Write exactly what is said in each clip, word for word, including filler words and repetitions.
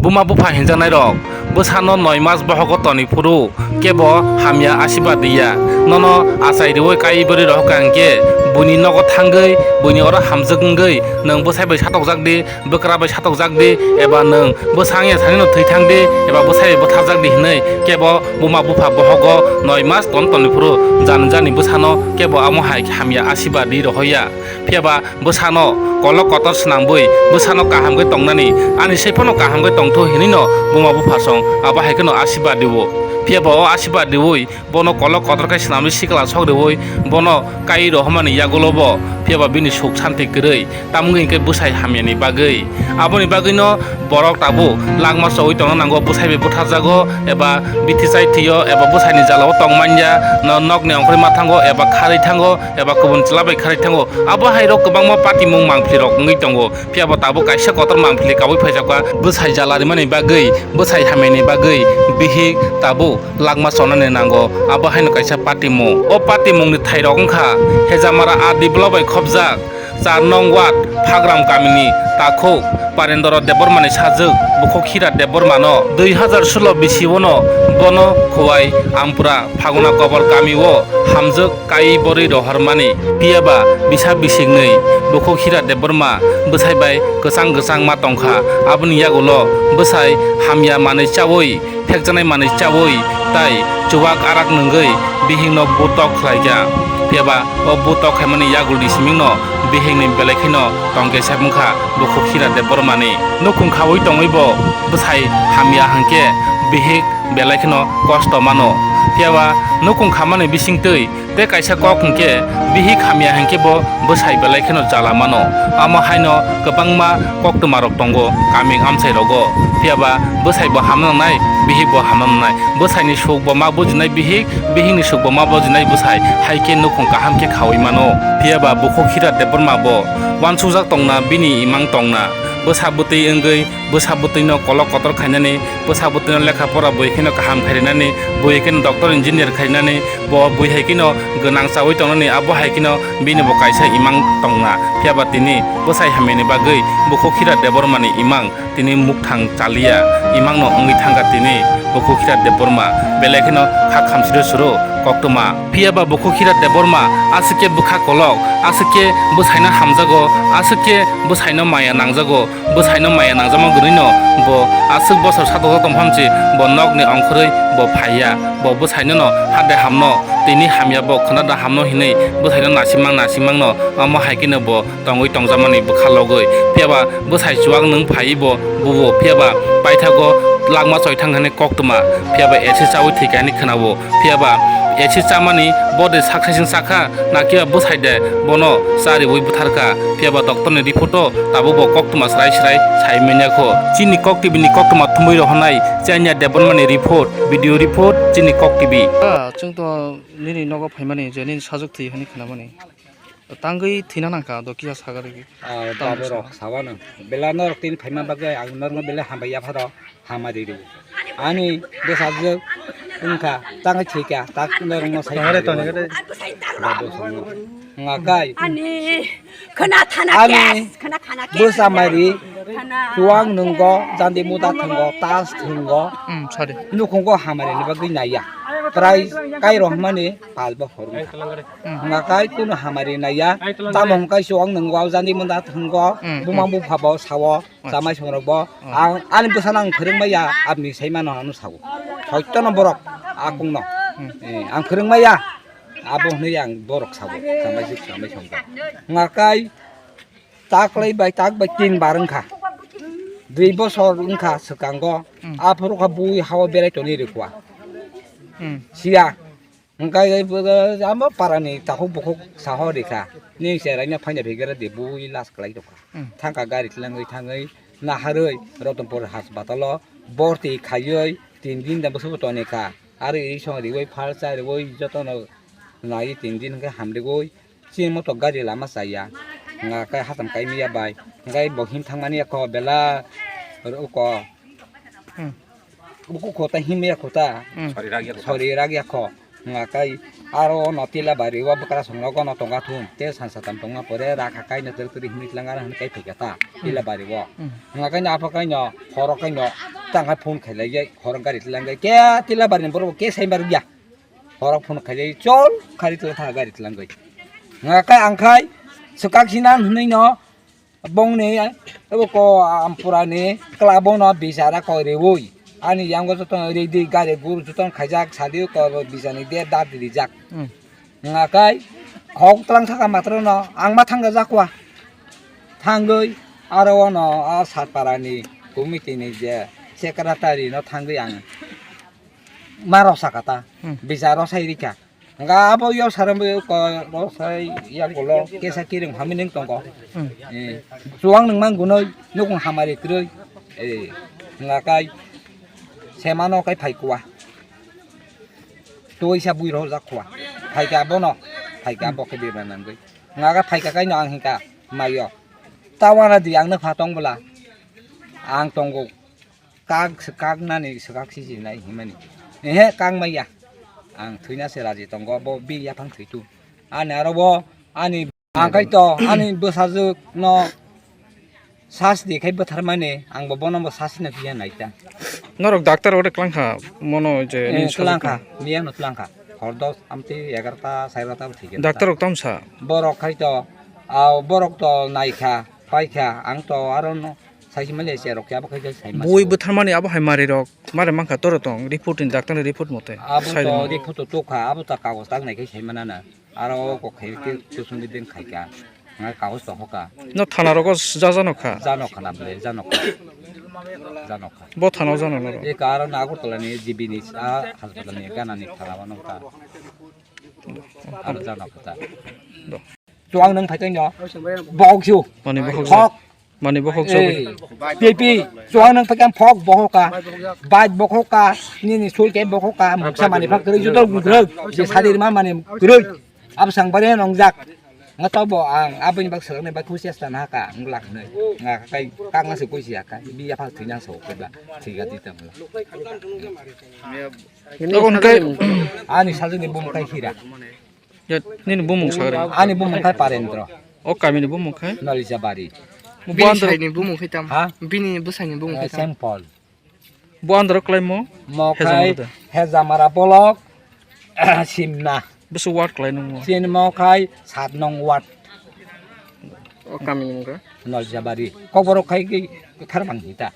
Buma bupha hinjaknai rok bwsano noi mas bohogo toni phuru kebo hamya asibad riya. Nono achai riwi kai bwrwi rohor kha hwnkhe buini nogo thangwi buini oro hamjwk wngwi nwng bwsai bai satokjak di, bwkra bai satokjak di, eba nwng bwsa wngya sanino thwi thang di, eba bwsai bai butharjak di hinwi kebo buma bupha bohogo noi mas ton toni phuru jani jani bwsano kebo amo hai hamya asibad ri rohorya. Phiya ba bwsano kolok kotor swnambwi bwsano kaham khe tongnani, ani sei phano kaham khe tongthu hinwino buma bupha song abo hai kheno asibad rio. Phiya ba o asibad riwi bono kolok kotor khe swnamwi sikla sok riwi bono kai rohormani yagulo bo phiya ba bini suk santi kwrwi, tamoni hwnkhe bwsai hamyani bagwi. Aboni bagwino borok tabuk langma chowi tongna nango, bwsai bai butharjago eba bithi chai thwio eba bwsaini jalao tong manya, no nokni ongkhorwi ma thango eba kharwi thango eba kubun chwla bai kharwi thango. Abo hai rok kwbangma patimung mangpili rok wngwi tongo, phiya bo tabuk kaisa kotor mangpili kaui phaijakha. Bwsai jala rimani bagwi, bwsai hamyani bagwi bihik tabuk langma chonani nango, abo haino kaisa patimung. O patimungni thairok wngkha Hejamara A D block bai khopjak char nong ward Phagram kamini takhuk Parendra Debbarmani sajwk bukhuk Hira Debbarmano dui hazar solo bisi ono bono Khowai, Ampura, Phaguna Kobor kamio hamjwk kai borwi rohormani. Phiya ba bisa bisiknwi bukhuk Hira Debbarma bwsai bai kwchang kwchang ma tongkha. Aboni yagulo bwsai hamya manwi chaui, phekjaknai manwi chaui tai chuwak arak nwngwi bihikno butok khlaikha. Phiya ba o butok khaimani yagulni simingno bihikni belai kheno tongkhe sep wngkha bukhuk Hira Debbarmani. Nukhung khaui tongwi bo bwsai hamya hwnkhe bihik belai kheno kosto mano. Phiya ba nukhung khamani bisingtwi tei kaisa kok hwnkhe bihik hamya hwnkhe bo bwsai belai kheno jala mano. Amo haino kwbangma koktwma rok tongo kami amchai rogo. Phiya ba bwsai bo hamna nangnai, bihik bo hamna nangnai. Bwsaini suk bo ma bujinai bihik, bihikni suk bo ma bujinai bwsai, hai khe nukhung kaham khe khaui mano. Phiya ba bukhuk Hira Debbarma bo uansukjak tongna, bini imang tongna. Bwsa bwtwi wngwi bwsa bwtwino kolok kotor khainani, bwsa bwtwino lekha pora bui kheno kaham kharinani, bui kheno doctor engineer kharinani, bo bui hai kheno gwnang chaui tongnani, abo hai kheno bini bo kaisa imang tongna. Phiya ba tini bwsai hamyani bagwi bukhuk Hira Debbarmani imang tini mukthang chaliya, imangno wngwi thangkha tini bukhuk Hira Debbarma, belai kheno kha khamsiro suro koktwma. Phiya ba bukhuk Hira Debbarma aswk khe bwkha kolok, aswk khe bwsaino hamjago, aswk khe bwsaino maya nangjago. Bwsaino maya nangjakma gwnwino bo aswk bosor satokjak tongphamsi bo nokni ongkhorwi bo phaiya. Bo bwsainono hade hamno, tini hamya bo khwnada hamno hinwi bwsaino nasimang nasimangno omo hai kheno bo tongwi tongjakmani bwkha logwi. Phiya ba bwsai chuwak nwng phaiwi bo bubo, phiya ba paithago langma choi thang hwnwi koktwma, phiya ba acid chaui thwikha hwnwi khwnao. Phiya ba acid chamani bo de sak saichung chakha, na kiya bwsai de bono chariui butharkha. Phiya ba doctor ni report o tabuk bo koktwma srai srai sai manya kho. Chini Kok T V ni koktwma thumui rohornai Chanya Debbarma ni report, video report, chini Kok T V. Ah, chwng to nini nogo phaimani je nini sajwk thwi hwnwi khnamani. Tangwi thwina nangkha do kisa sagarigwi. Ah, tamni babu rok sabo. Sabano. Bela norok tini phaima bagwi ang norokno bela hambai yapharo. Hamari ri. Ani bwsajwk wngkha, tangwi thwikha, tak norokno sai. Tongre, tongre. Babu songno. Ngakai. Ani khana thana. Ani kes, khana thana kes. Bwsa mari, khana. Chuwang nwngo, jandi muda thwngo, tas thwngo. Hmm, sorry. Nukhungo hamari ni bagwi naiya. Prai kai rohmani palbo horung. Hmm. Ngakai kunu hamari naiya. Tamo hwnkhe chuwang nwngo, jandi muda thwngo, hmm, buma, hmm, bupha bo sao. Chamai songrok bo, oh, ang ani bwsano ang phwrwng maya, aboni sai mano ano sao. Soitono borok, akungno. Hmm. Eh, ang phwrwng maya, abo hwnwi ang borok sao. Chamai sik, chamai songrok. Ngakai taklai bai tak bai tin bar wngkha. Dui bosor wngkha swkango. Hmm. Aphuru kha bui hao berai toni rikwa. Hmm. Siya. Hwnkhe abo parani takhuk bukhuk saho rikha. Nini cheraino phaina phikera de bui last kwlai tongkha. Hmm. Thangkha gari twlangwi thangwi naharwi Ratanpur haspatal o borti khaiwi tin din da bwswk tonikha. Aro iri song riwi phal cha riwi jotono naiwi tin din hwnkhe hamriwi chini moto gari lama chaya. Hwnkhe hatham kaimya bai hwnkhe bo him thangmani eko bela uko. Hmm. Uku kota himya kota. Hmm. Sori ragya kho. Sori ragya kho. Ngakai Aro no Tilabari o bwkrasong nogo no tonga thung. Te sansa tam tongma pore rakha kaino tere tere himwi tlang aro hwnwi kai phaikha ta Tilabari o. Wngkha kaino apha kaino horo kaino tangkhai phone khailaiya horo gari tlangai ke Tilabari ni borok ke saibar ya. Horo phone khailai chol khari tla tha gari tlangoi. Wngkha kai ang khai swkak sinan hwnwi no Bongni abo ko ampurani kla bono bichara koi reui. Ani yango joto reidi gari guru joto khaijak sadi ko bichani de dati rijak. Ngakai hok tlang thaka matrono ang ma thangga jakwa. Thangoi aro ono a satparani committee ni je secretary no thangoi ang maro sakata. Bicharo sai rika. Nga abo yo saram bo ko ro sai yang golo kesa kiring hamining tongko. Eh, chuang nang mang gunoi nukung hamari kroi. Eh, nga kai semano kai phai kuwa. Toi sa bui ro jak kuwa. Phai ka bono, phai ka bo ke bebra nang goi. Nga ka phai ka kai no ang hingka mayo. Tawana di ang na pha tong bula. Ang tongo. Kak swkak nani swkak sijinai himani. Ehe kak maya. Ang thwina se raji tongo bo bini yaphang thwitu. Ani aro bo ani angkai to ani bwsajwk no sas di khai bwtharmani ang bo bono bo sas no piya naita. Norok doctor ore klangkha mono je Eh, ni sojak klangkha, no. Miya no klangkha. Hordos amti egarta sairota thikya. Doctor rok tamsa. Borok khai to ah, borok to naikha paikha ang to aro no. Saisi mali se rok ya bo khai sai mas. Bui bwtharmani abo hai mari rok mare mankha toro tong report ni doctor ni report mote. Abo sai to rimo. Report to tokha abo ta kagos tak nai khai sai manana. Aro ko khai ke tusung di den khai ka. Ngai kagos to hoka. No thana rogo jajano kha. Jano khana ble jano kha. Jano kha. Bo thana jano no. E ka aro na Agartala ni G B ni sa hospital ni gana ni thana wano ta. Aro jano kha ta. Do. Chuang nang phai tong no. Bok ju. Mani bohok Hok. Mani bohok Eh, jagwi. Pipi, chuang nang pakam phok bohoka, baj bohoka, nini sul ke bohoka, muksa mani phak kwrwi juto gugroi, je sadir ma mani kwrwi, absang bare nongjak. Nga to bo ang aboni bak swkang ni bak khusi asta na ka, ang lak nai. Nga kai kang na se koi sia ka, bi ya phak thina so ko ba, thiga di tam. Aboni kai Ani sajwk ni bum kai hira. Ya, nini bumung sagri. Ani bumung khai Parendra. O kami ni bumung khai? Nolijabari. Bini Buandra. Bwsai ni bumung khai tam? Ha? Bini bwsai ni bumung khai tam? Saint Paul. Buandra klai mo? Mo khai Hezamara da. Hezamara bolok, Simna. Bwswk ward klai nung mo? Chini mo khai sat nong ward. O kami ni mung kha? Nolijabari. Kokborok khai ki thar bang hita.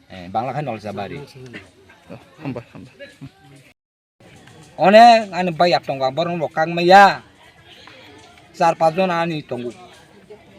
Eh, Bangla khai Nolijabari. Oh, hambai, hambai. Onek ani bai yak tongo, ang borok no kak maya. Char pas jon ani tongo.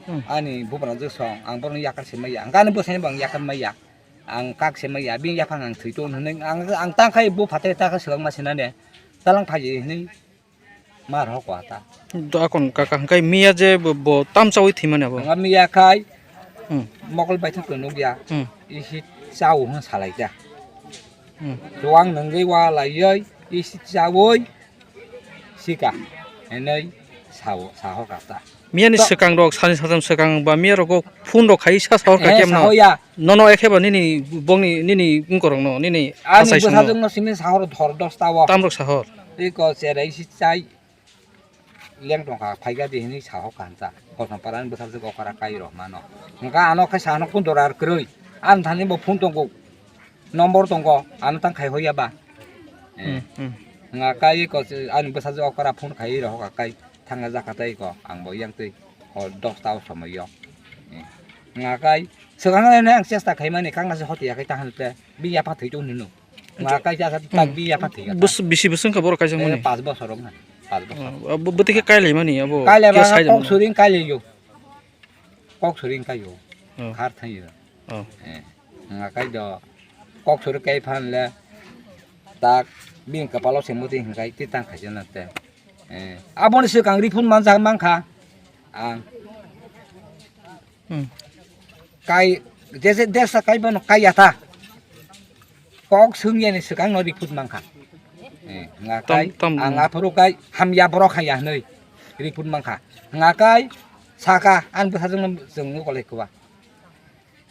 Hmm. Ani bupra je song, ang borok no yakar se maya. Ang ani bwsai no bo ang yakar maya. Ang kak se maya, bini yaphang ang thwi ton hwnwi. Ang, ang tang khai bo phatai ta kha swkang ma sinane. Talang phaji hwnwi ma rw kwa ta. Do akon kaka hwnkhe miya je bo, bo tam chawi thwi mani abo. Ang miya khai Hmm. Mokol baithang khe nukya. Hmm. Isi chao hwn salai kha. Hmm. Chuang nungwi wa laiwi isi chawi sika. Enai sao, saho kata. Miya ni swkang rok, sani satam swkang ba miya rok phone rok khai sa sahor ka Eh, kem no. Sahoya. Nono ekhe ba nini bongni, nini ungkorok no, nini Ani asai sung no. Bwsajwk no simi sahor dhor dos ta o. Tam rok sahor. Iko cherai si chai. Leng tongkha, phaikha di hinwi saho kaham cha. Kosom parani bwsajwk okra kai rw mano. Hwnkha ano khe sano phone dorar kwrwi. Ani thani bo phone tongo. Nombor tongo. Ano tang khai hoya ba. Eh. Hmm, hmm. Nga kai ko ani bwsajwk okra phone khai rw hoka kai thangna jakha tai ko. Ang bo yang twi hor dos ta o somoi yo. Eh. Nga kai swkang le ang chesta khai mani kang nasi hoti ya kai ta han te. Bi ya pha thwi tu nunu. Nga kaisa sa tak bi ya pha thwi. Bus bisi bus wngkha borok kaisa mani. Pas bosor wngkha. Pas bosor. Oh, abo bwtwi khe kailai mani abo. Kailai ba kok suring kailai yo. Kok suring kai yo. Oh. Khar thang yo. Oh. Eh. Nga kai do kok suri kai phan le tak bini kapalo se muti hingkai ti tang khaijana te. Eh. Aboni swkang ri phun manjak mankha. Ang Hmm. Kai, jese desa kai bono kai yata. Kok sung yani swkang no rikut mangkha. Eh, nga Tam, kai, tam. Ang aphuru kai, hamya borok haya hwnwi rikut mangkha. Nga kai, saka, ang bwsajwk no chwng nukolai kwba.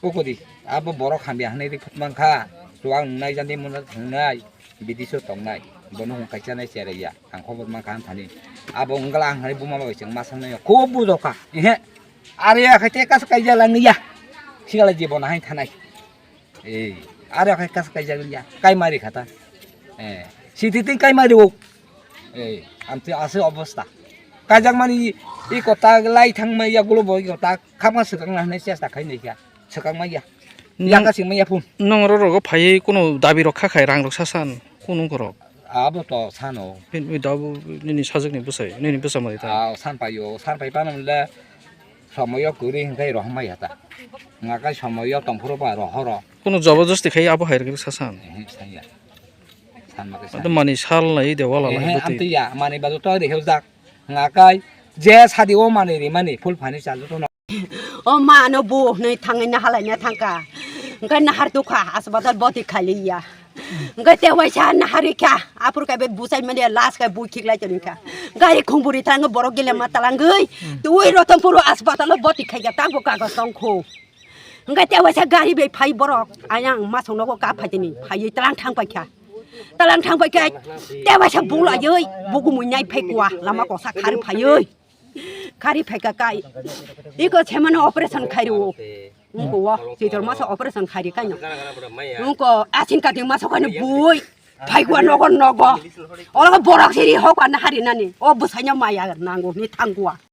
Ukudi, abo borok hamya hwnwi rikut mangkha. Chuang nai jani muna thangnai, bidiso tongnai. Bono hwn kaisa nai cherai ya. Ang khobor man kaham thani. Abo wngla ang hai buma bai chwng ma sanai ya. Khub bujo kha. Ehe. Are ya khai te kas kaijak lang ya. Sigala je bono hai thanai. Ei. Are khai kas kaijak ya. Kai mari khata. Eh. Siti tin kai mari o. Ei. Amte ase obosta. Kaijak mani i kota lai thang mai ya gulo bo i kota khama swkang na hanai chesta khai nai kha. Swkang mai ya. Nang- Yaka sing mai ya phun. Nong oro rogo phai kunu dabi rok kha khai rang rok sasan kunu korok. Abo to sano. Phin ui dabu nini sajwk ni bwsai, nini bwsa mari ta. Ah, san pai yo, san pai pano le somoyo kuri hingkai rohmai ya ta. Ngakai somoyo tongphuru ba rohoro. Kunu jabardasti khai abo hai rok sasan. Eh, saya. San ma Ado kaisa. Mani sal nai de wala Ehe, lai amte ya, mani bajo to de hewjak. Ngakai je sadi o mani ri mani full furniture joto no. O ma ano bu nei thangai na halai na thangka. Engkai nahar tukha asbatal boti khali ya. Engkai te waisa nahari kha apur kai be busai mani las kai bui khik lai toni kha. Gari khungburi thang borok gile ma talangoi. Tui rotonpuru asbatal boti khai ya tangbo kagos tongkho. Engkai te waisa gari bai phai borok ayang masong nogo ka phai tini phai talang thang pai kha. Talang thang pai kha. Te waisa bula yoi bugu mui nai phai kwa lama kosa khari phai yoi. Khari phaika kai. Iko semano operation khairi o. Ungko wo, sitor masa operation khairi kaino. Ungko asin kati masa kaino bui. Phaigwa nogo nogo. Olo borok siri hokwa na hari nani. O busaino maya nango ni thangwa.